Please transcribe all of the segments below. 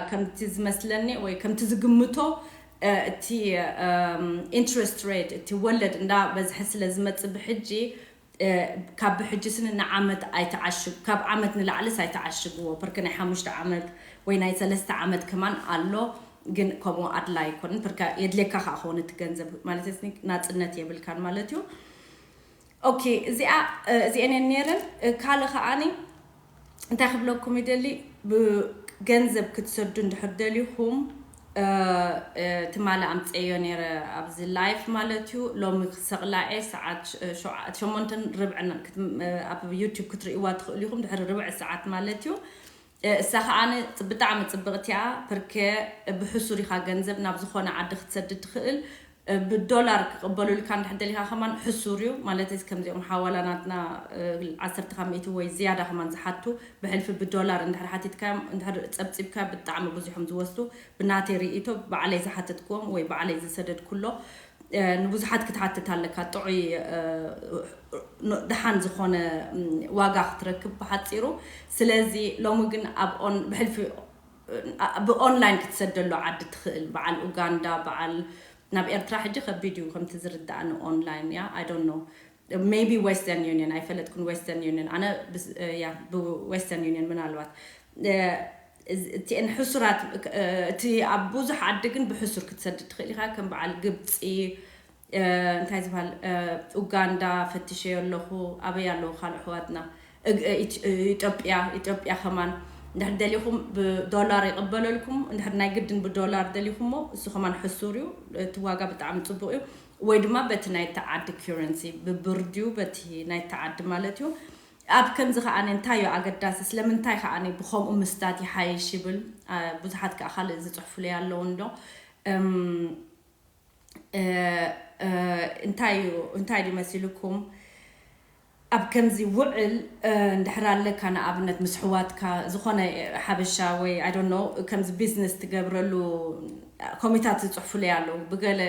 ከምቲ ዝመስለኒ ወይ ከምቲ ዝግምቶ እቲ interest rate፣ እቲ ወለድ እንዳ በዝሐ ስለ ዝመጽእ ብሕጂ፣ ካብ ብሕጂ ስኒ ንዓመት ኣይተዓሽግ ካብ ዓመት ንላዕልስ ኣይተዓሽግዎ። ፐርከ ናይ ሓሙሽተ ዓመት ወይ ናይ ሰለስተ ዓመት ከማን ኣሎ። ግን ከምኡ ኣድላይ ኣይኮንን ፐርከ የድልየካ ከዓ ከሆነ እቲ ገንዘብ ማለት ናፅነት የብልካን ማለት እዩ። ኦኬ፣ እዚኣ እዚአን ነይረን። ካልእ ከዓኒ እንታይ ክብለኩም ይደሊ፣ ብገንዘብ ክትሰዱ እንድሕር ደሊኹም፣ ትማሊ ኣምፀዮ ነይረ ኣብዚ ላይፍ ማለት እዩ። ሎሚ ክሰቕላኤ ሰዓት ሸሞንተን ርብዕን ኣብ ዩቱብ ክትርእይዋ ትኽእሉ ኢኹም፣ ድሕሪ ርብዒ ሰዓት ማለት እዩ። እሳ ከዓኒ ብጣዕሚ ፅብቕቲ እያ። ፐርከ ብሕሱር ኢኻ ገንዘብ ናብ ዝኾነ ዓዲ ክትሰድድ ትኽእል። ብዶላር ክቕበሉልካ እንድሕር ደሊኻ ከማን ሕሱር እዩ ማለት ከምዚኦም ሓዋላ ናትና ዓሰርተ ካብ ሚእቲ ወይ ዝያዳ ከማን ዝሓቱ ብሕልፊ ብዶላር እንድሕር ሓቲትካዮም እንድሕር ፀብፂብካ ብጣዕሚ ብዙሖም ዝወስዱ። ብናተይ ርእይቶ ባዕለይ ዝሓተትክዎም ወይ ባዕለይ ዝሰደድኩሎ ንብዙሓት ክትሓትት ኣለካ ጥዑይ ደሓን ዝኾነ ዋጋ ክትረክብ ብሓፂሩ። ስለዚ ሎሚ ግን ኣብ ብሕልፊ ብኦንላይን ክትሰደሎ ዓዲ ትኽእል በዓል ኡጋንዳ በዓል ናብ ኤርትራ ሕጂ ከቢድ እዩ ከምቲ ዝርዳእኒ ኦንላይን እያ። I don't know, maybe Western Union ኣይፈለጥኩን። Western Union ኣነ ያ ብዌስተርን ዩኒየን ምናልባት እቲአን ሕሱራት እቲ ኣብ ብዙሕ ዓዲ ግን ብሕሱር ክትሰድድ ትኽእል ኢኻ ከም በዓል ግብፂ እንታይ ዝበሃል ኡጋንዳ ፈትሸዮ ኣለኹ። ኣበይ ኣለዉ ካልእ ኣሕዋትና? ኢትዮጵያ ኢትዮጵያ ከማን እንድሕር ደሊኹም ብዶላር ይቕበለልኩም። እንድሕር ናይ ግድን ብዶላር ደሊኹሞ እሱ ከማን ሕሱር እዩ። እቲ ዋጋ ብጣዕሚ ፅቡቕ እዩ። ወይ ድማ በቲ ናይ ተዓዲ currency ብብር ድዩ በቲ ናይ ተዓዲ ማለት እዩ። ኣብ ከምዚ ከዓኒ እንታይ እዩ ኣገዳሲ ስለምንታይ ከዓኒ ብኸምኡ ምስታት ይሓይሽ ይብል። ብዙሓት ከዓ ካልእ ዝፅሕፉለይ ኣለዉ እንዶ እንታይ እዩ እንታይ ድዩ መሲልኩም? ኣብ ከምዚ ውዕል እንድሕር ኣለካ ንኣብነት ምስ ሕዋትካ ዝኾነ ሓበሻ ወይ I don't know ከምዚ ቢዝነስ ትገብረሉ ኮሚታት ዝፅሕፉለይ ኣለዉ። ብገለ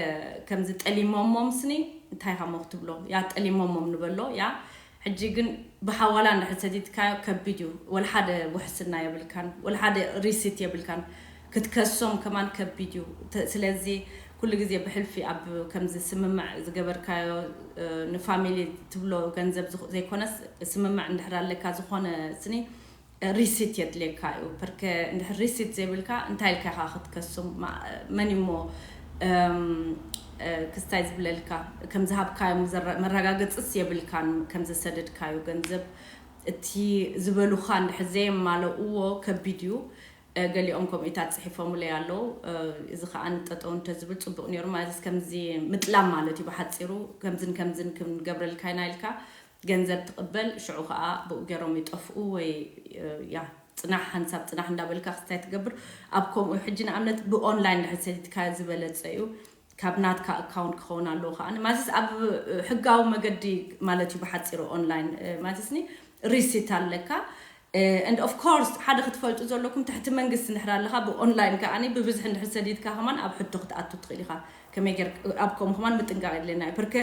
ከምዚ ጠሊሞሞም ስኒ እንታይ ካሞ ክትብሎ ያ ጠሊሞሞም ንበሎ ያ ሕጂ ግን ብሓዋላ እንድሕር ሰዲድካዮ ከቢድ እዩ። ወላ ሓደ ውሕስና የብልካን፣ ወላ ሓደ ሪሲት የብልካን። ክትከሶም ከማን ከቢድ እዩ። ስለዚ ኩሉ ግዜ ብሕልፊ ኣብ ከምዚ ስምምዕ ዝገበርካዮ ንፋሚሊ ትብሎ ገንዘብ ዘይኮነስ ስምምዕ እንድሕር ኣለካ ዝኾነ ስኒ ሪሲት የድልየካ እዩ። ፐርከ እንድሕር ሪሲት ዘይብልካ እንታይ ኢልካ ኢኻ ክትከሶም? መን እሞ ክስታይ ዝብለልካ? ከም ዝሃብካዮም መረጋገፅስ የብልካን ከም ዝሰደድካዮ ገንዘብ። እቲ ዝበሉኻ እንድሕር ዘየማለእዎ ከቢድ እዩ። ገሊኦም ከምኡታት ፅሒፎምለይ ኣለዉ። እዚ ከዓ ንጠጠው እንተዝብል ፅቡቅ ነይሩ ማለት ከምዚ ምጥላም ማለት እዩ ብሓፂሩ። ከምዝን ከምዝን ክንገብረልካ ኢና ኢልካ ገንዘብ ትቕበል፣ ሽዑ ከዓ ብኡ ገይሮም ይጠፍኡ ወይ ያ ፅናሕ ሓንሳብ ፅናሕ እንዳበልካ ክስታይ ትገብር። ኣብ ከምኡ ሕጂ ንኣብነት ብኦንላይን ድሕር ሰዲድካ ዝበለፀ እዩ። ካብ ናትካ ኣካውንት ክኸውን ኣለዎ ከዓ ማለትስ ኣብ ሕጋዊ መገዲ ማለት እዩ ብሓፂሩ ኦንላይን ማለትስኒ ሪሲት ኣለካ። And of course ሓደ ክትፈልጡ ዘለኩም ትሕቲ መንግስቲ እንድሕር ኣለካ ብኦንላይን ከዓ ብብዝሒ እንድሕር ሰዲድካ ከማን ኣብ ሕቶ ክትኣቱ ትኽእል ኢኻ። ከመይ ገር ኣብ ከምኡ ከማን ምጥንቃቕ የድልየና እዩ ፐርከ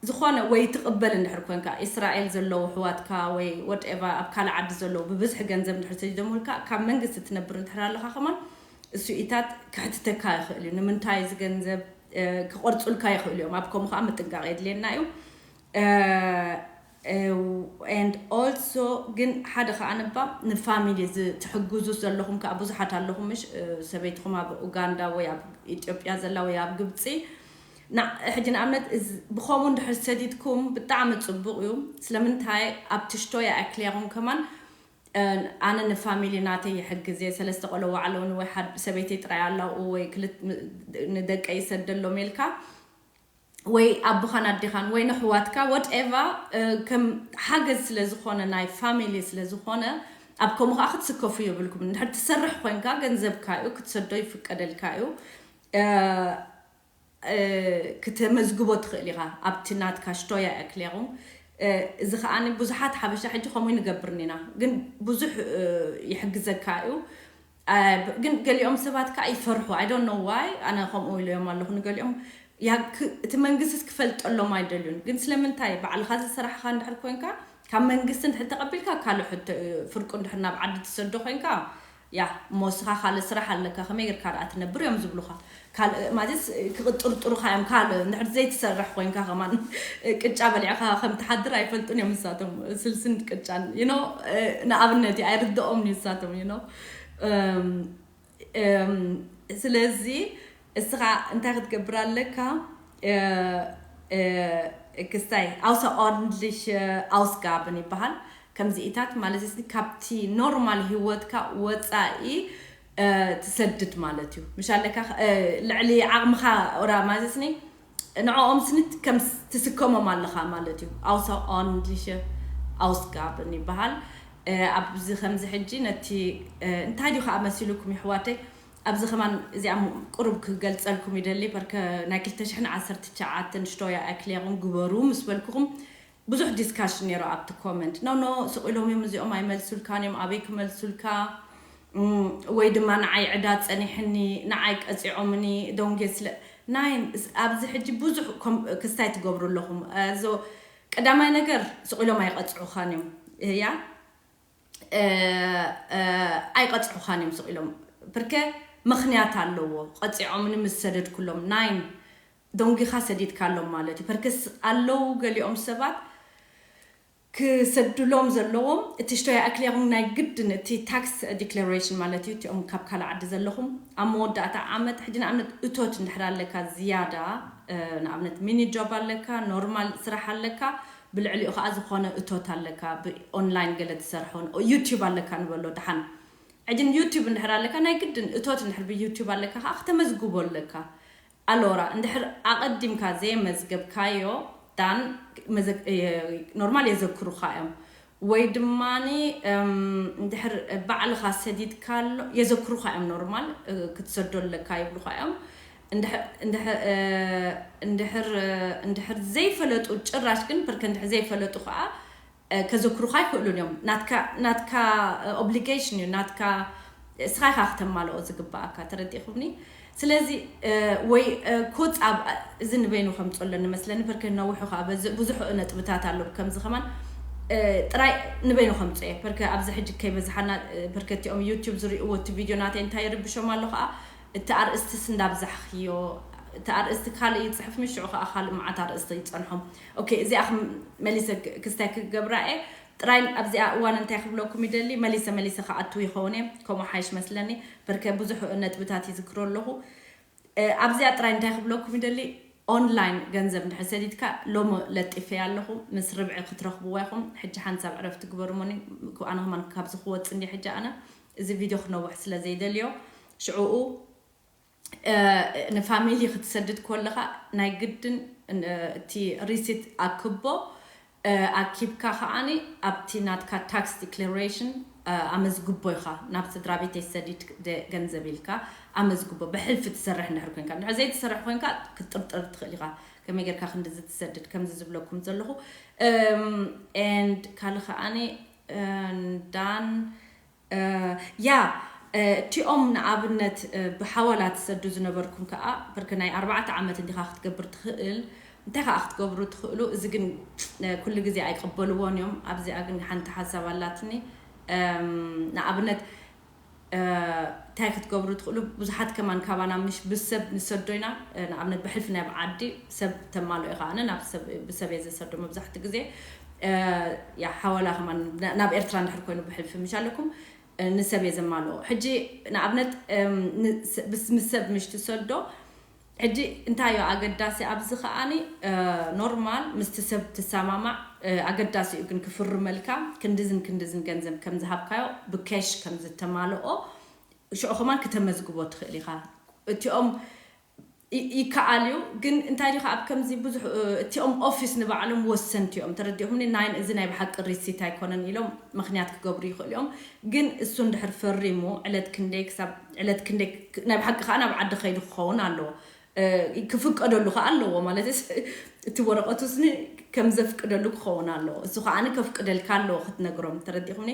ዝኾነ ወይ ትቕበል እንድሕር ኮንካ ኢስራኤል ዘለዉ ኣሕዋትካ ወይ ወድኤቨር ኣብ ካልእ ዓዲ ዘለዉ ብብዝሒ ገንዘብ እንድሕር ሰዲዶምልካ ካብ መንግስቲ ትነብር እንድሕር ኣለኻ ከማን እሱ ኢታት ከሕትተካ ይኽእል እዩ። ንምንታይ እዚ ገንዘብ ክቆርፁልካ ይኽእሉ እዮም። ኣብ ከምኡ ከዓ ምጥንቃቕ የድልየና እዩ። And also ግን ሓደ ከዓ ነባ ንፋሚሊ ትሕግዙ ዘለኹም ከዓ ብዙሓት ኣለኹም ምሽ ሰበይትኹም ኣብ ኡጋንዳ ወይ ኣብ ኢትዮጵያ ዘላ ወይ ኣብ ግብፂ ሕጂ ንኣብነት ብኸምኡ እንድሕር ሰዲድኩም ብጣዕሚ ፅቡቕ እዩ። ስለምንታይ ኣብቲ ሽቶ የኣክልያኹም ከማን ኣነ ንፋሚሊ ናተይ ይሕግዝ እየ ሰለስተ ቆሎ ዋዕለውን ወይ ሰበይተይ ጥራይ ኣላኡ ወይ ክልት ንደቀ ይሰደሎም ኢልካ ወይ ኣቦኻን ኣዴኻን ወይ ንሕዋትካ ወትኤቨር ከም ሓገዝ ስለ ዝኾነ ናይ ፋሚሊ ስለ ዝኾነ ኣብ ከምኡ ከዓ ክትስከፉ የብልኩም። እንድሕር ትሰርሕ ኮይንካ ገንዘብካ እዩ ክትሰዶ ይፍቀደልካ እዩ። ክተመዝግቦ ትኽእል ኢኻ ኣብቲ ናትካ ሽቶያ ኤክሌሩም። እዚ ከዓኒ ብዙሓት ሓበሻ ሕጂ ከምኡ ንገብርን ኢና፣ ግን ብዙሕ ይሕግዘካ እዩ። ግን ገሊኦም ሰባት ከዓ ይፈርሑ። I don't know why ኣነ ከምኡ ኢለዮም ኣለኹ ንገሊኦም። እቲ መንግስቲ ክፈልጠሎም ኣይደልዩን። ግን ስለምንታይ ባዕልኻ ዝሰራሕኻ እንድሕር ኮንካ ካብ መንግስቲ እንድሕር ተቐቢልካ ካልእ ሕቶ እዩ። ፍርቁ እንድሕር ናብ ዓዲ ትሰዶ ኮይንካ ያ እሞ እስኻ ካልእ ስራሕ ኣለካ፣ ከመይ ጌርካ ደኣ ትነብር እዮም ዝብሉኻ። ካልእ ማለትስ ክጥርጥሩኻ እዮም። ካልእ እንድሕር ዘይትሰርሕ ኮይንካ ከማን ቅጫ በሊዕኻ ከም ትሓድር ኣይፈልጡን እዮም ንሳቶም። ስልስን ቅጫን you know ንኣብነት እዩ፣ ኣይርድኦም እዩ ንሳቶም you know እም፣ እም፣ ስለዚ እስኻ እንታይ ክትገብር ኣለካ? ክስታይ außerordentliche Ausgaben ይበሃል። ከምዚኢታት ማለት እዚ ካብቲ ኖርማል ህይወትካ ወፃኢ ትሰድድ ማለት እዩ። ምሽ ኣለካ ልዕሊ ዓቕምኻ ራ ማለትኒ ንዕኦም ስኒት ከም ትስከሞም ኣለኻ ማለት እዩ። Außerordentliche Ausgaben ይበሃል። ኣብዚ ከምዚ ሕጂ ነቲ እንታይ ድዩ ከዓ መሲሉኩም ይሕዋተይ? ኣብዚ ከማን እዚኣ ቁሩብ ክገልፀልኩም ይደሊ። ፐርከ ናይ ክልተ ሽሕን ዓሰርተ ትሽዓተን ሽቶያ ኣይክሌሩን ግበሩ ምስ በልኩኹም ብዙሕ ዲስካሽን ነይሩ ኣብቲ ኮመንት። ኖ ኖ ስቕ ኢሎም እዮም እዚኦም ኣይመልሱልካን እዮም፣ ኣበይ ክመልሱልካ ወይ ድማ ንዓይ ዕዳ ፀኒሕኒ ንዓይ ቀፂዖምኒ ደንጌ ስለ ናይ ኣብዚ ሕጂ ብዙሕ ክስታይ ትገብሩ ኣለኹም። ዞ ቀዳማይ ነገር ስቕ ኢሎም ኣይቐፅዑኻን እዮም እያ ኣይቐፅዑኻን እዮም ስቕ ኢሎም ፕርከ ምኽንያት ኣለዎ። ቀፂዖምኒ ምስ ሰደድኩሎም ናይን ደንጊኻ ሰዲድካሎም ማለት እዩ። ፐርከስ ኣለዉ ገሊኦም ሰባት ክሰድሎም ዘለዎም እቲ ሽቶያ ኣክሊያኹም ናይ ግድን እቲ ታክስ ዲክለሬሽን ማለት እዩ። እቲኦም ካብ ካልእ ዓዲ ዘለኹም ኣብ መወዳእታ ዓመት ሕጂ ንኣብነት እቶት እንድሕር ኣለካ ዝያዳ ንኣብነት ሚኒ ጆብ ኣለካ ኖርማል ስራሕ ኣለካ ብልዕሊኡ ከዓ ዝኾነ እቶት ኣለካ ብኦንላይን ገለ ትሰርሖ ዩቲዩብ ኣለካ ንበሎ ደሓን ሕጂ ዩቲዩብ እንድሕር ኣለካ ናይ ግድን እቶት እንድሕር ብዩቲዩብ ኣለካ ከዓ ክተመዝግቦ ኣለካ። ኣሎራ እንድሕር ኣቐዲምካ ዘየመዝገብካዮ ዳን ኖርማል የዘክሩኻ እዮም ወይ ድማ እንድሕር ባዕልኻ ሰዲድካ ኣሎ የዘክሩኻ እዮም ኖርማል ክትሰዶ ኣለካ ይብሉኻ እዮም። እንድሕር ዘይፈለጡ ጭራሽ ግን ፕርከ እንድሕር ዘይፈለጡ ከዓ ከዘክሩኻ ኣይክእሉን እዮም። ናትካ obligation እዩ ናትካ እስኻ ኢኻ ክተማልኦ ዝግባኣካ ተረዲእኹምኒ። ስለዚ ወይ ኮፅ ኣብ እዚ ንበይኑ ከምፅኦ ኣለኒ መስለኒ ፐርከ ነውሑ ከዓ ብዙሕ ነጥብታት ኣሎ ከምዚ ከማን ጥራይ ንበይኑ ከምፅኦ እየ ፐርከ ኣብዚ ሕጂ ከይበዝሓና ፐርከ እቲኦም ዩቲዩብ ዝርእይዎ እቲ ቪድዮ ናተይ እንታይ ይርብሾም ኣሎ ከዓ እቲ ኣርእስትስ እንዳብዛሕኽዮ እቲ ኣርእስቲ ካልእ ይፅሕፍ ምሽ ከዓ ካልእ መዓት ኣርእስቲ ይፀንሖም። ኦኬ እዚኣ መሊሰ ክስታይ ክገብራ እየ ጥራይ ኣብዚኣ እዋን እንታይ ክብለኩም ይደሊ መሊሰ መሊሰ ክኣትው ይኸውን እየ ከምኡ ሓይሽ መስለኒ። በርከ ብዙሕ ነጥብታት ይዝክሮ ኣለኹ ኣብዚኣ ጥራይ እንታይ ክብለኩም ይደሊ ኦንላይን ገንዘብ እንድሕር ሰዲድካ ሎሚ ለጢፈያ ኣለኹ ምስ ርብዒ ክትረኽብዋ ኢኹም። ሕጂ ሓንሳብ ዕረፍቲ ግበሩ ሞኒ ኣነ ከማን ካብዚ ክወፅ እንዲ ሕጂ ኣነ እዚ ቪድዮ ክነውሕ ስለ ዘይደልዮ ሽዕኡ ንፋሚሊ ክትሰድድ ከለኻ ናይ ግድን እቲ ሪሲት ኣክቦ ኣኪብካ ከዓኒ ኣብቲ ናትካ ታክስ ዲክለሬሽን ኣመዝግቦ ኢኻ ናብ ስድራ ቤተይ ሰዲድ ገንዘብ ኢልካ ኣመዝግቦ ብሕልፊ ትሰርሕ እንድሕር ኮንካ እንድሕር ዘይትሰርሕ ኮንካ ክትጥርጥር ትኽእል ኢኻ። ከመይ ጌርካ ክንድዚ ትሰድድ ከምዚ ዝብለኩም ዘለኹ and ካልእ ከዓኒ ዳን ያ እቲኦም ንኣብነት ብሓዋላ ትሰዱ ዝነበርኩም ከዓ ብርክ ናይ ኣርባዕተ ዓመት እንዲኻ ክትገብር ትኽእል እንታይ ከዓ ክትገብሩ ትኽእሉ እዚ ግን ኩሉ ግዜ ኣይቅበልዎን እዮም ኣብዚኣ ግን ሓንቲ ሓሳብ ኣላትኒ ንኣብነት እንታይ ክትገብሩ ትኽእሉ ብዙሓት ከማን ካባና ምሽ ብሰብ ንሰዶ ኢና ንኣብነት ብሕልፊ ናይ ብዓዲ ሰብ ተማልኦ ኢኻ ኣነ ናብ ሰብ ብሰብ እየ ዘሰዶ መብዛሕቲ ግዜ ሓወላ ከማን ናብ ኤርትራ እንድሕር ኮይኑ ብሕልፊ ምሽ ኣለኩም ንሰብ እየ ዘማልኦ ሕጂ ንኣብነት ምስ ሰብ ምሽ ትሰዶ ሕጂ እንታዮ ኣገዳሲ ኣብዚ ከዓኒ ኖርማል ምስቲ ሰብ ትሰማማዕ ኣገዳሲ እዩ ግን ክፍርመልካ ክንድዝን ክንድዝን ገንዘብ ከም ዝሃብካዮ ብኬሽ ከም ዝተማልኦ ሽዑ ከማን ክተመዝግቦ ትኽእል ኢኻ። እቲኦም ይከኣል እዩ ግን እንታይ ዲኻ ኣብ ከምዚ ብዙሕ እቲኦም ኦፊስ ንባዕሎም ወሰንቲ እዮም ተረዲኹምኒ ናይን እዚ ናይ ብሓቂ ሪሲት ኣይኮነን ኢሎም ምክንያት ክገብሩ ይኽእሉ እዮም። ግን እሱ እንድሕር ፈሪሙ ዕለት ክንደይ ክሳብ ዕለት ክንደይ ናይ ብሓቂ ከዓ ናብ ዓዲ ከይዱ ክኸውን ኣለዎ ክፍቀደሉ ከዓ ኣለዎ ማለት እቲ ወረቐቱ ስኒ ከም ዘፍቅደሉ ክኸውን ኣለዎ እሱ ከዓ ከፍቅደልካ ኣለዎ ክትነግሮም ተረዲኹምኒ።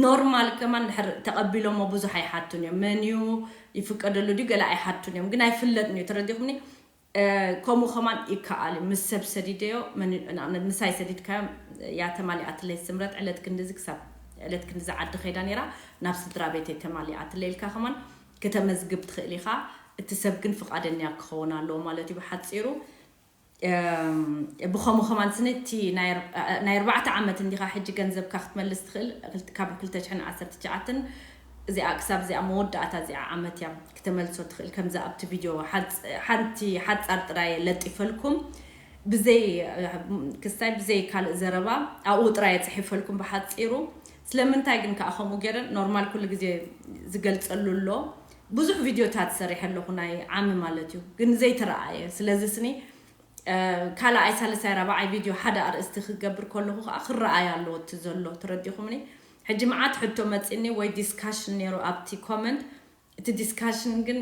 ኖርማል ከማን ድሕር ተቐቢሎሞ ብዙሕ ኣይሓቱን እዮም መን እዩ ይፍቀደሉ ድዩ ገለ ኣይሓቱን እዮም ግን ኣይፍለጥን እዩ ተረዲኹምኒ። ከምኡ ከማን ይከኣል እዩ ምስ ሰብ ሰዲደዮ ንኣብነት ምሳይ ሰዲድካዮም ያ ተማሊኣትለይ ስምረት ዕለት ክንድዚ ክሳብ ዕለት ክንዲ ዝዓዲ ከይዳ ነይራ፣ ናብ ስድራ ቤተይ ተማሊኣትለይ ኢልካ ከማን ከተመዝግብ ትኽእል ኢኻ። እቲ ሰብ ግን ፍቓደኛ ክኸውን ኣለዎ ማለት እዩ። ብሓጺሩ እም፣ ብኸምኡ ከማን ስኒ እቲ ናይ ኣር- ናይ ኣርባዕተ ዓመት እንዲኻ ሕጂ ገንዘብካ ክትመልስ ትኽእል። ክልተ- ካብ ክልተ ሽሕን ዓሰርተ ትሽዓተን እዚኣ ክሳብ እዚኣ መወዳእታ እዚኣ ዓመት እያ ክተመልሶ ትኽእል። ከምዚ ኣብቲ ቪድዮ ሓንጽ- ሓንቲ ሓጻር ጥራይ ለጢፈልኩም ብዘይ ክስታይ ብዘይ ካልእ ዘረባ ኣብኡ ጥራይ ጽሒፈልኩም ብሓጺሩ። ስለምንታይ ግን ከዓ ከምኡ ገይረ ኖርማል ኩሉ ግዜ ዝገልጸሉ ኣሎ። ብዙሕ ቪድዮታት ሰሪሐ ኣለኹ ናይ ዓሚ ማለት እዩ፣ ግን ዘይተረኣየ። ስለዚ ስኒ ካልኣይ ሳልሳይ ራብዓይ ቪድዮ ሓደ ኣርእስቲ ክገብር ከለኹ ከዓ ክረኣይ ኣለዎ እቲ ዘሎ። ተረዲኹምኒ? ሕጂ መዓት ሕቶ መፂኒ ወይ ዲስካሽን ነይሩ ኣብቲ ኮመንት። እቲ ዲስካሽን ግን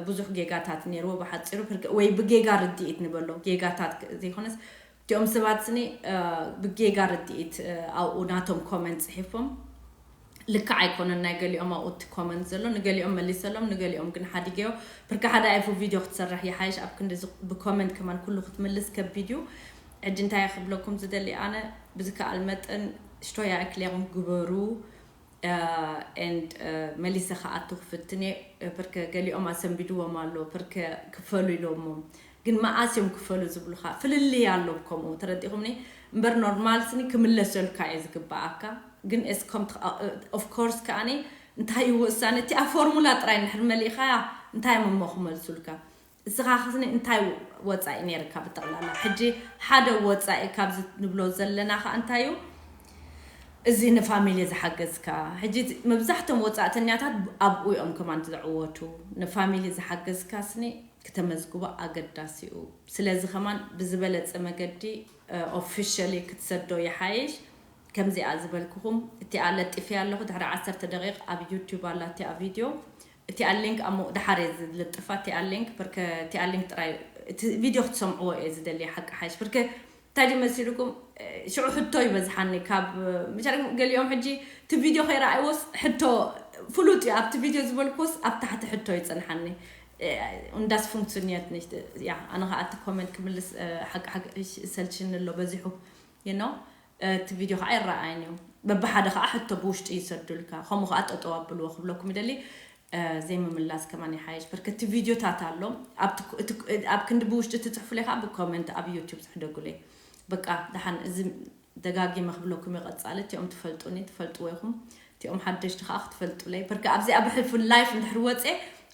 ብዙሕ ጌጋታት ነይርዎ። ብሓፂሩ ወይ ብጌጋ ርድኢት ንበሎ፣ ጌጋታት ዘይኮነስ እቲኦም ሰባት ስኒ ብጌጋ ርድኢት ኣብኡ ናቶም ኮመንት ፅሒፎም። ልክዕ ኣይኮነን ናይ ገሊኦም ኣብኡ እቲ ኮመንት ዘሎ። ንገሊኦም መሊሰሎም፣ ንገሊኦም ግን ሓዲገዮ። ብርካ ሓደ ኣይፉ ቪድዮ ክትሰርሕ ይሓይሽ። ኣብ ክንዲ ብኮመንት ከማን ኩሉ ክትምልስ ከቢድ እዩ። ሕጂ እንታይ ክብለኩም ዝደሊ ኣነ፣ ብዝከኣል መጠን ሽቶያ ክሌኹም ግበሩ። And መሊሰ ከኣቱ ክፍትን እየ። ብርከ ገሊኦም ኣሰንቢድዎም ኣሎ፣ ብርከ ክፈሉ ኢሎሞ። ግን መኣስ እዮም ክፈሉ ዝብሉካ ፍልልይ ኣሎ። ከምኡ ተረዲኹምኒ? እምበር ኖርማል ስኒ ክምለሰልካ እዩ ዝግባኣካ። ግን እስኮም ኦፍኮርስ ከኣኒ እንታይ እዩ ውሳነ? እቲ ኣብ ፎርሙላ ጥራይ እንድሕር መሊእኻያ እንታይ እዮም እሞ ክመልሱልካ? እስኻ ክስኒ እንታይ ወፃኢ ነይርካ ብጠቕላላ? ሕጂ ሓደ ወፃኢ ካብዚ ንብሎ ዘለና ከዓ እንታይ እዩ? እዚ ንፋሚሊ ዝሓገዝካ። ሕጂ መብዛሕቶም ወፃእተኛታት ኣብኡ እዮም ከማን ዝዕወቱ። ንፋሚሊ ዝሓገዝካ ስኒ ክተመዝግቦ ኣገዳሲ እዩ። ስለዚ ከማን ብዝበለፀ መገዲ ኦፊሻሊ ክትሰዶ ይሓይሽ። ከምዚኣ ዝበልኩኹም እቲኣ ለጢፈያ ኣለኹ። ድሕሪ ዓሰርተ ደቂቕ ኣብ ዩቲዩብ ኣላ እቲኣ ቪድዮ። እቲኣ ሊንክ ኣብ ሞ- ድሓር እየ ዝልጥፋ። እቲኣ ሊንክ ብርከ እቲኣ ሊንክ ጥራይ እቲ ቪድዮ ክትሰምዕዎ እየ ዝደሊ። ሓቂ ሓይሽ ብርከ እንታይ ድዩ መሲልኩም? ሽዑ ሕቶ ይበዝሓኒ ካብ መሻርኩም። ገሊኦም ሕጂ እቲ ቪድዮ ከይረኣይዎስ ሕቶ ፍሉጥ እዩ። ኣብቲ ቪድዮ ዝበልኩዎስ ኣብ ታሕቲ ሕቶ ይጸንሓኒ። እንዳስ ፉንክስዮኔርት ኒሽት። ያ፣ ኣነ ከዓ እቲ ኮመንት ክምልስ ሓቂ ሓቂ ሰልችኒ ኣሎ በዚሑ። You know? እቲ ቪድዮ ከዓ ይረኣይን እዩ። በብሓደ ከዓ ሕቶ ብውሽጢ ይሰዱልካ። ከምኡ ከዓ ጠጠው ኣብልዎ ክብለኩም ይደሊ። ዘይምምላስ ከማን ይሓይሽ። ብርክቲ ቪድዮታት ኣሎ። ኣብ ክንዲ ብውሽጢ ትፅሕፉለይ ከዓ ብኮመንት ኣብ ዩቲዩብ ዝሕደጉለይ። በቃ ደሓን እዚ ደጋጊመ ክብለኩም ይቐፃል። እቲኦም ትፈልጡኒ ትፈልጥዎ ኢኹም። እቲኦም ሓደሽቲ ከዓ ክትፈልጡለይ። ብርክ ኣብዚኣ ብሕልፉ ላይፍ እንድሕር ወፀ፣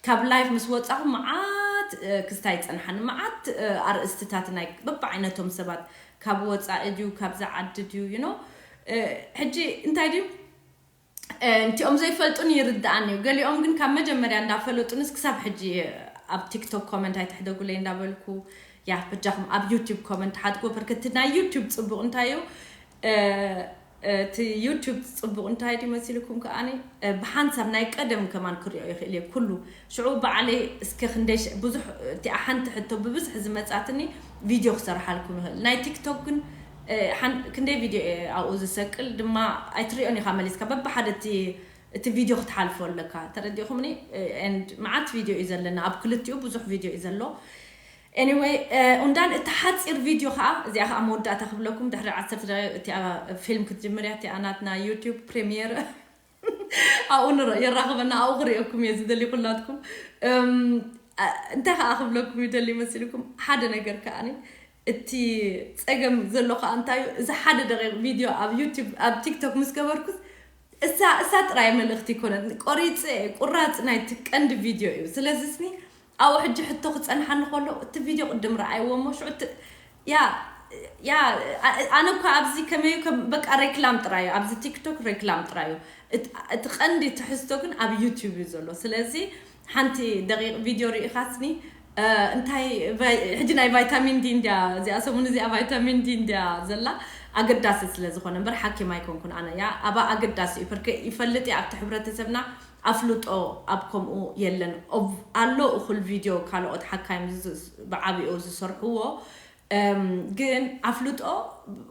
ካብ ላይፍ ምስ ወፃኹ መዓት ክስታይ ይፀንሓኒ። መዓት ኣርእስትታት ናይ በብዓይነቶም ሰባት ካብ ወፃኢ ድዩ ካብዚ ዓዲ ድዩ you know? ሕጂ እንታይ ድዩ እቲኦም ዘይፈልጡን ይርድኣኒ እዩ። ገሊኦም ግን ካብ መጀመርያ እንዳፈለጡንስ ክሳብ ሕጂ ኣብ ቲክቶክ ኮመንት ኣይትሕደጉለይ እንዳበልኩ ያ በጃኹም ኣብ ዩቲዩብ ኮመንት ሓድጎ። ብርክቲ ናይ ዩቲዩብ ፅቡቕ እንታይ እዩ እቲ ዩቲዩብ ፅቡቕ እንታይ ድዩ መሲልኩም ከኣኒ ብሓንሳብ ናይ ቀደም ከማን ክሪኦ ይኽእል እየ ኩሉ ሽዑ በዓለይ እስከ ክንደይ ብዙሕ እቲኣ ሓንቲ ሕቶ ብብዝሒ ዝመፃትኒ ቪድዮ ክሰርሓልኩም ይኽእል። ናይ ቲክቶክ ግን ክንደይ ቪድዮ እየ ኣብኡ ዝሰቅል ድማ ኣይትሪኦን ኢኻ መሊስካ በብሓደ እቲ እቲ ቪድዮ ክትሓልፎ ኣለካ። ተረዲኹምኒ? And መዓት ቪድዮ እዩ ዘለና፣ ኣብ ክልቲኡ ብዙሕ ቪድዮ እዩ ዘሎ። Anyway ኡንዳን እቲ ሓፂር ቪድዮ ከዓ እዚኣ ከዓ መወዳእታ ክብለኩም ድሕሪ ዓሰርተ ደቂቕ እቲኣ ፊልም ክትጅምር እያ። እቲኣ ናትና ዩቲዩብ ፕሪሚየር ኣብኡ ንረ- የራኽበና፣ ኣብኡ ክርእየኩም እየ ዝደሊ ኩላትኩም። እንታይ ከዓ ክብለኩም ይደሊ መሲልኩም ሓደ ነገር ከዓኒ እቲ ፀገም ዘሎ ከዓ እንታይ እዩ፣ እዚ ሓደ ደቂቕ ቪድዮ ኣብ ዩቲዩብ ኣብ ቲክቶክ ምስ ገበርኩስ እሳ እሳ ጥራይ መልእኽቲ ይኮነት ቆሪፀ ቁራፅ ናይቲ ቀንዲ ቪድዮ እዩ። ስለዚ ስኒ ኣብኡ ሕጂ ሕቶ ክፀንሓኒ ከሎ እቲ ቪድዮ ቅድም ረኣይዎ እሞ ሽዑ እቲ- ያ ያ ኣ- ኣነ እኳ ኣብዚ ከመዩ ከም በቃ ሬክላም ጥራይ እዩ ኣብዚ ቲክቶክ ሬክላም ጥራይ እዩ። እት- እቲ ቀንዲ ትሕዝቶ ግን ኣብ ዩቲዩብ እዩ ዘሎ። ስለዚ ሓንቲ ደቂቕ ቪድዮ ርኢኻትኒ እንታይ ቫይ- ሕጂ ናይ ቫይታሚን ዲ እንድያ እዚኣ ሰሙን እዚኣ ቫይታሚን ዲ እንድያ ዘላ ኣገዳሲ ስለ ዝኾነ እምበር ሓኪም ኣይኮንኩን ኣነ ያ ኣባ ኣገዳሲ እዩ ፐርከ ይፈልጥ እየ ኣብቲ ሕብረተሰብና ኣፍልጦ ኣብ ከምኡ የለን ኣሎ እኹል ቪድዮ ካልኦት ሓካይም ብዓብኡ ዝሰርሕዎ ግን ኣፍልጦ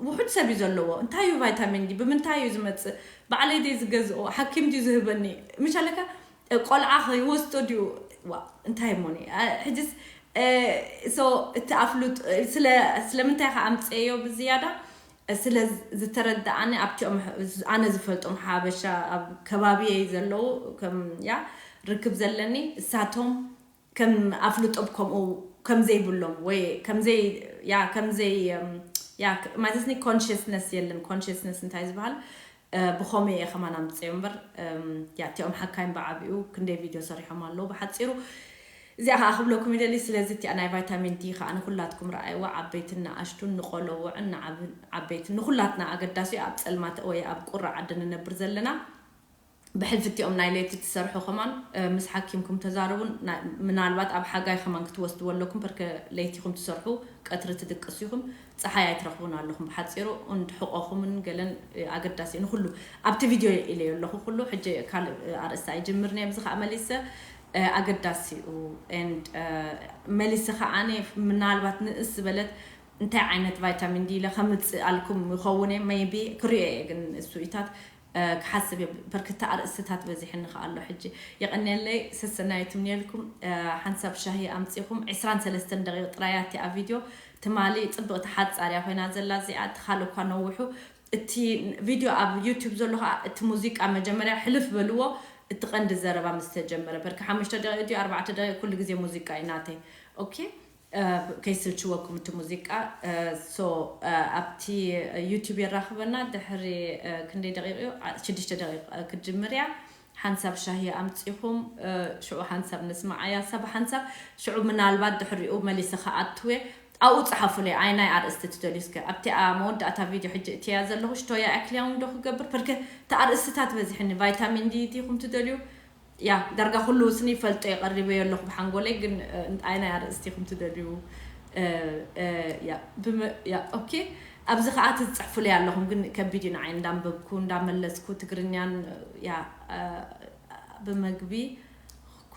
ውሑድ ሰብ እዩ ዘለዎ። እንታይ እዩ ቫይታሚን ዲ ብምንታይ እዩ ዝመፅእ ባዕለይ ደ ዝገዝኦ ሓኪም ድዩ ዝህበኒ ምሻለካ ቆልዓ ከይወስዶ ድዩ እንታይ እሞኒ ሕጅስ እቲ ኣፍልጦ ስለምንታይ ከ ኣምፅአዮ ብዝያዳ ስለ ዝተረዳኣኒ ኣብቲኦም ኣነ ዝፈልጦም ሓበሻ ኣብ ከባቢየይ ዘለዉ ከም ያ ርክብ ዘለኒ እሳቶም ከም ኣፍልጦም ከምኡ ከም ዘይብሎም ወይ ከም ዘይ ያ ከም ዘይ ያ ማለት ኒ consciousness የለን። Consciousness እንታይ ዝበሃል ብኸመይ እየ ከማን ኣምፅዮ እምበር እቲኦም ሓካይም ብዓቢኡ ክንደይ ቪድዮ ሰሪሖም ኣለዉ ብሓፂሩ። እዚኣ ከዓ ክብለኩም ይደሊ። ስለዚ እቲኣ ናይ ቫይታሚን ዲ ከዓ ንኩላትኩም ረኣይዋ፣ ዓበይትን ንኣሽቱን፣ ንቆለውዕን ዓበይትን ንኩላትና ኣገዳሲ እዩ። ኣብ ፀልማት ወይ ኣብ ቁራ ዓዲ ንነብር ዘለና ብሕልፊ እቲኦም ናይ ለይቲ ትሰርሑ ከማን ምስ ሓኪምኩም ተዛረቡን ምናልባት ኣብ ሓጋይ ከማን ክትወስድዎ ኣለኩም። በርከ ለይቲኹም ትሰርሑ ቀትሪ ትድቅሱ ኢኹም፣ ፀሓይ ኣይትረኽቡን ኣለኹም። ብሓፂሩ እንድሕቆኹምን ገለን ኣገዳሲ ንኩሉ ኣብቲ ቪድዮ ኢለዮ ኣለኹ። ኩሉ ሕጂ ካልእ ኣርእስቲ ኣይጅምርን እየ። ብዚ ከዓ መሊሰ ኣገዳሲ እዩ። And መሊሰ ከዓ ምናልባት ንእስ ዝበለት እንታይ ዓይነት ቫይታሚን ዲ ኢለ ከምፅእ ኣልኩም ይኸውን እየ። Maybe ክሪኦ እየ ግን እሱ ኢታት ክሓስብ እየ። በርክታ ኣርእስትታት በዚሕኒ ከኣ ኣሎ። ሕጂ የቐንየለይ ሰሰናዩ ትምንየልኩም። ሓንሳብ ሻሂ ኣምፂኹም ዕስራን ሰለስተን ደቂቕ ጥራይ እያ እቲኣ ቪድዮ። ትማሊ ፅብቕቲ ሓፃር እያ ኮይና ዘላ እዚኣ። እቲ ካልእ እኳ ነዊሑ። እቲ ቪድዮ ኣብ ዩቱብ ዘሎ ከዓ እቲ ሙዚቃ መጀመርያ ሕልፍ በልዎ። እቲ ቀንዲ ዘረባ ምስ ተጀመረ በርኪ ሓሙሽተ ደቂቕ ድዩ ኣርባዕተ ደቂቕ ኩሉ ግዜ ሙዚቃ እዩ ናተይ። ኦኬ። ከይስልችወኩም እቲ ሙዚቃ። So ኣብቲ ዩቱብ የራኽበና። ድሕሪ ክንደይ ደቂቕ እዩ? ሽዱሽተ ደቂቕ ክትጅምር እያ። ሓንሳብ ሻሂ ኣምፂኹም ሽዑ ሓንሳብ ንስማዓያ ሰብ ሓንሳብ ሽዑ ምናልባት ድሕሪኡ መሊሰ ከኣትወ። ኣብኡ ፀሓፉለይ ኣይናይ ኣርእስቲ ትደልዩ እስከ ኣብቲኣ መወዳእታ ቪድዮ ሕጂ እትያ ዘለኹ ሽቶያ ኣክሊያውን ዶ ክገብር ፐርከ እቲ ኣርእስትታት በዚሕኒ ቫይታሚን ዲ ዲኹም ትደልዩ? ያ ዳርጋ ኩሉ ስኒ ይፈልጦ የቐሪበዮ ኣለኹ ብሓንጎለይ ግን ኣይናይ ኣርእስቲ ኢኹም ትደልዩ? ያ ብመ ያ ኦኬ። ኣብዚ ከዓ ትፅሕፉለይ ኣለኹም ግን ከቢድ እዩ ንዓይ እንዳንበብኩ እንዳመለስኩ ትግርኛን ያ ብመግቢ እኳ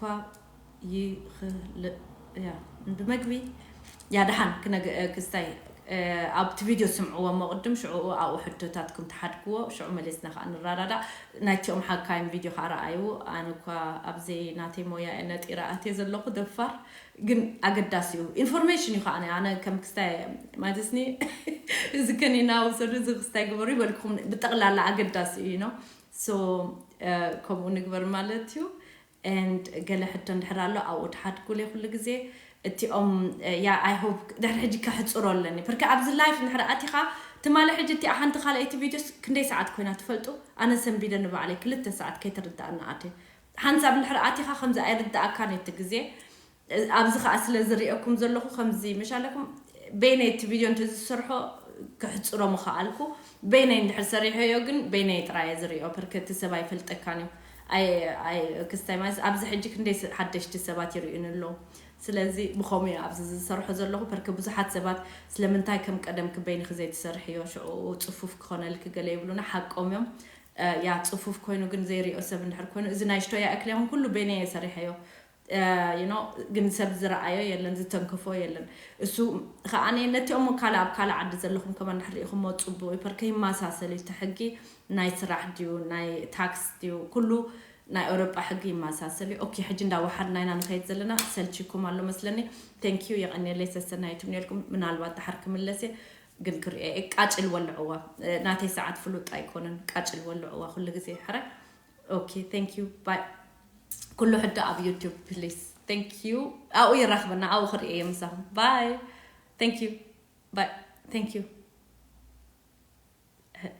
ይኽልእ ያ ብመግቢ ያ ደሓን ክነግ ክስታይ ኣብቲ ቪድዮ ስምዕዎ እሞ ቅድም ሽዑ ኣብኡ ሕቶታትኩም ትሓድግዎ ሽዑ መሊስና ከዓ ንረዳዳእ። ናይቲኦም ሓካይም ቪድዮ ከዓ ረኣዩ። ኣነ እኳ ኣብዚ ናተይ ሞያ እየ ነጢረ ኣትየ ዘለኹ ደፋር ግን ኣገዳሲ እዩ። ኢንፎርሜሽን እዩ ከዓ ኣነ ከም ክስታይ ማለትስኒ እዚ ከኒና ውሰዱ እዚ ክስታይ ግበሩ ይበልኩም ብጠቕላላ ኣገዳሲ እዩ ነው። So ከምኡ ንግበር ማለት እዩ። And ገለ ሕቶ እንድሕር ኣሎ ኣብኡ ትሓድጉለይ ኩሉ ግዜ። እቲኦም ያ I hope ድሕሪ ሕጂ ከሕፅሮ ኣለኒ ፐርከ ኣብዚ ላይፍ እንድሕር ኣቲኻ ትማሊ ሕጂ እቲኣ ሓንቲ ካልኣይቲ ቪድዮስ ክንደይ ሰዓት ኮይና ትፈልጡ? ኣነ ሰንቢደ ንባዕለይ ክልተ ሰዓት ከይትርዳእኒ ኣትየ። ሓንሳብ እንድሕር ኣቲኻ ከምዚ ኣይርዳእካን እቲ ግዜ። ኣብዚ ከዓ ስለ ዝሪኦኩም ዘለኹ ከምዚ ምሽ ኣለኩም በይነይ እቲ ቪድዮ እንተዝሰርሖ ክሕፅሮ ምኸኣልኩ። በይነይ እንድሕር ሰሪሐዮ ግን በይነይ ጥራየ ዝሪኦ ፐርከ እቲ ሰብ ኣይፈልጠካን እዩ። ክስታይ ማለት ኣብዚ ሕጂ ክንደይ ሓደሽቲ ሰባት ይርእዩኒ ኣለዉ። ስለዚ ብኸምኡ ኣብዚ ዝሰርሖ ዘለኹ ፐርከ ብዙሓት ሰባት ስለምንታይ ከም ቀደምኪ በይንኺ ዘይትሰርሕዮ ሽዑ ፅፉፍ ክኾነልኪ ገለ ይብሉና ሓቆም እዮም። ያ ፅፉፍ ኮይኑ ግን ዘይሪኦ ሰብ እንድሕር ኮይኑ እዚ ናይ ሽቶያ እክል ይኹን ኩሉ በይነይ እየ ሰሪሐዮ። You know ግን ሰብ ዝረኣዮ የለን ዝተንከፎ የለን። እሱ ከዓ ነቲኦም ካልእ ኣብ ካልእ ዓዲ ዘለኹም ከማን ድሕር ሪኢኹሞ ፅቡቅ እዩ ፐርከ ይመሳሰል እዩ እቲ ሕጊ ናይ ስራሕ ድዩ ናይ ታክስ ድዩ ኩሉ ናይ ኤውሮጳ ሕጊ ይመሳሰል እዩ። ኦኬ ሕጂ እንዳወሓድና ኢና ንኸይድ ዘለና ሰልችኩም ኣሎ መስለኒ። Thank you የቐንየለይ ሰሰናዩ ትምንየልኩም ምናልባት ድሓር ክምለስ እየ። ግን ክሪኦ እየ ቃጭል ወልዕዋ ናተይ ሰዓት ፍሉጥ ኣይኮነን ቃጭል ወልዕዋ ኩሉ ግዜ ሕረ። Okay thank you bye። ኩሉ ሕዶ ኣብ ዩቱብ please thank you። ኣብኡ ይራኽበና ኣብኡ ክርኢ እየ ምሳኹም bye thank you bye thank you።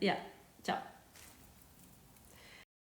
ያ